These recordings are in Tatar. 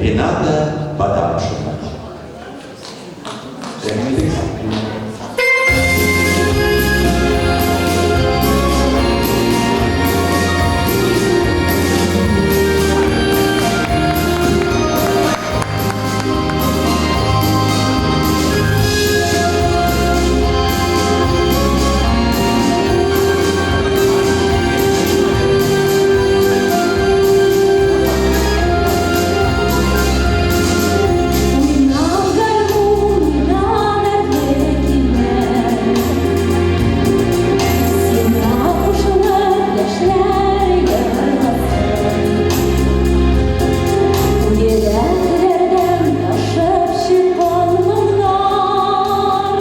Рената Бадамшина. Рәхим итегез. Уйнап гармун, уйна, дәртле көйләр. Сиңа кушылып яшьләр җырласын. Йөрәкләрдән ташып чыккан моңнар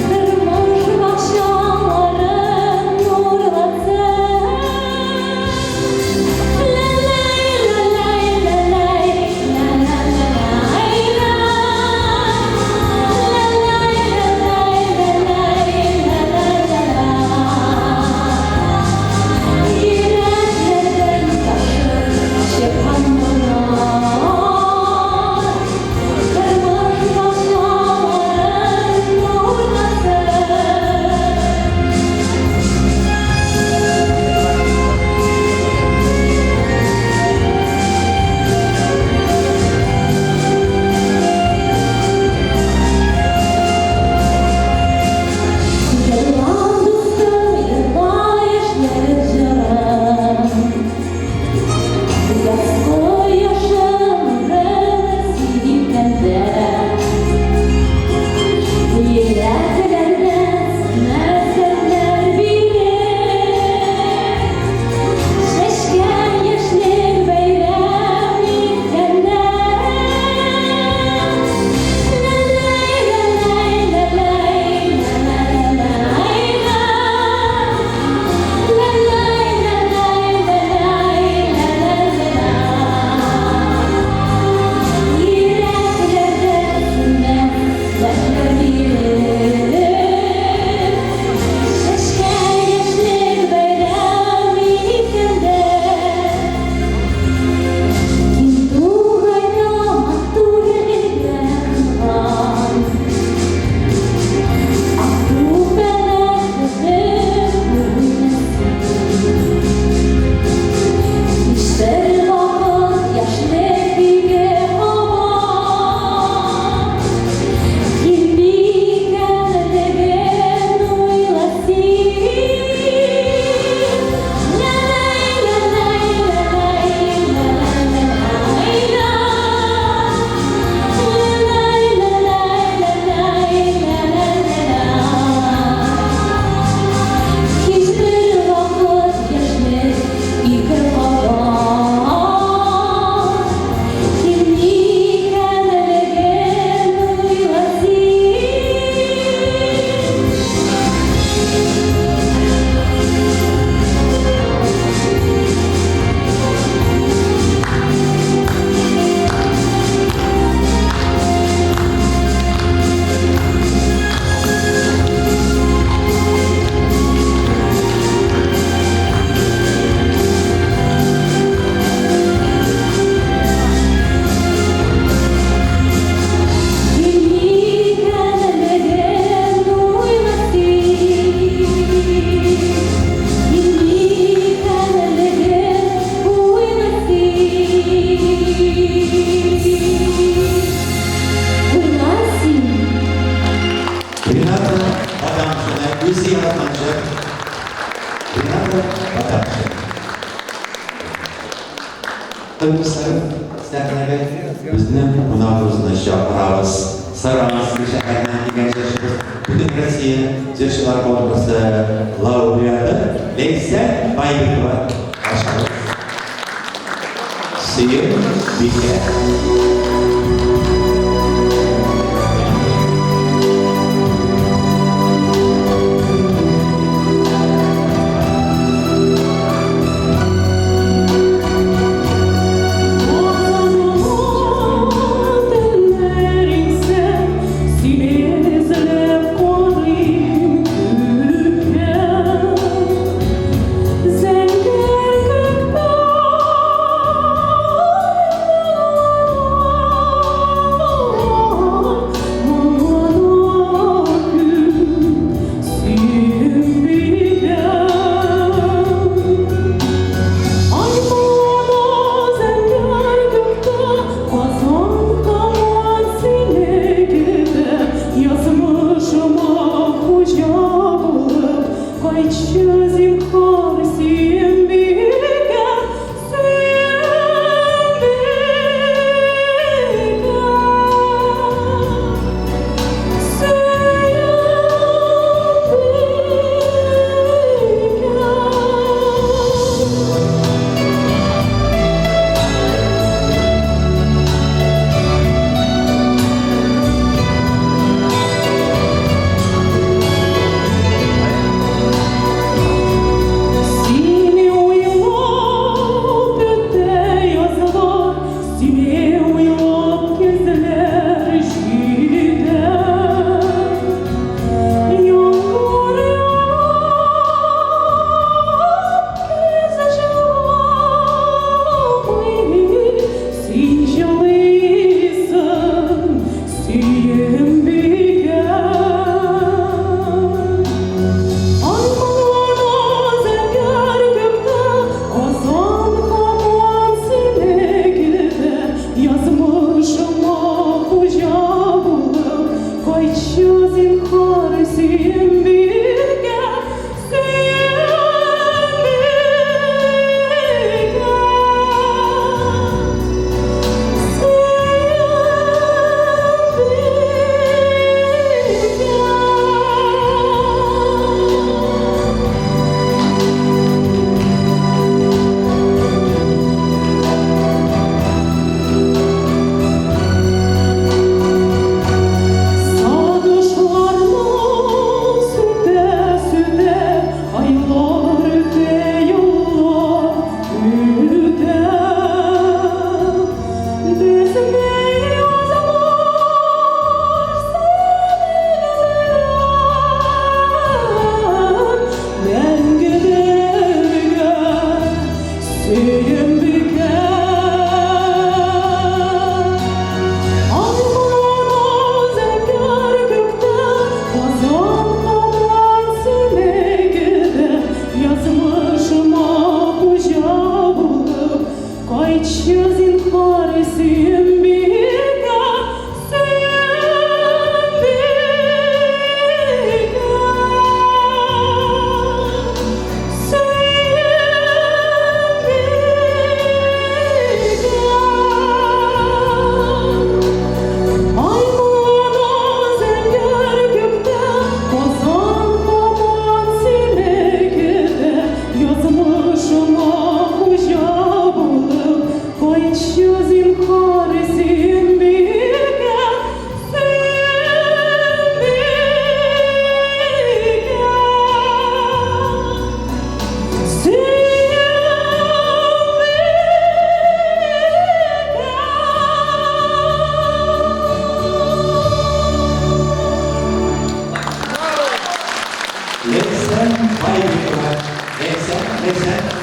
тормыш бакчаларын нурлатсын. Ләләй, ләләй, ләләй, лә-лә-лә-ләй, лә. Ләләй, ләләй, ләләй, лә-лә-лә-лә. Йөрәкләрдән ташып чыккан моңнар тормыш бакчаларын нурлатсын. Җырла, дустым, җырла, яшьлек җырын. Яз кояшы нурын сипкәндә. Йөрәкләрдә сүнмәс биреп, чәчкән яшьлек бәйрәм иткәндә. Ләләй, ләләй, ләләй, лә-лә-лә-ләй, лә. Ләләй, ләләй, ләләй, лә-лә-лә-лә. Йөрәкләрдә сүнмәс дәртләр биреп, чәчкән яшьлек бәйрәм иткәндә. Киң тугайда матур гөлләр Ак күбәләк кебек күренәсең. Һичбер вакыт яшьлек иге һаман килми икәнлеген уйла син. Ләләй, ләләй, ләләй, ләләй, лә. Ләләй, ләләй, ләләй, ләләй, Һичбер вакыт яшьлек ике кабат килми икәнлеген уйла син. Килми икәнлеген уйла син. Килми икәнлеген уйла син. Уйла син. Рената Бадамшина, үзе язган җыр. Рената Бадамшина. Дусларым, сәхнәгә безнең кунагыбызны чакырабыз. Саранск шәһәреннән килгән җырчыбыз, Бөтен Россия җырчылар конкурсы лауреаты Ләйсән Байбекова. Каршы алыгыз. Сөембикә. Озын төннәр иңсә, сине эзләп карыйм күккә. Зәңгәр күктә Ләйсән.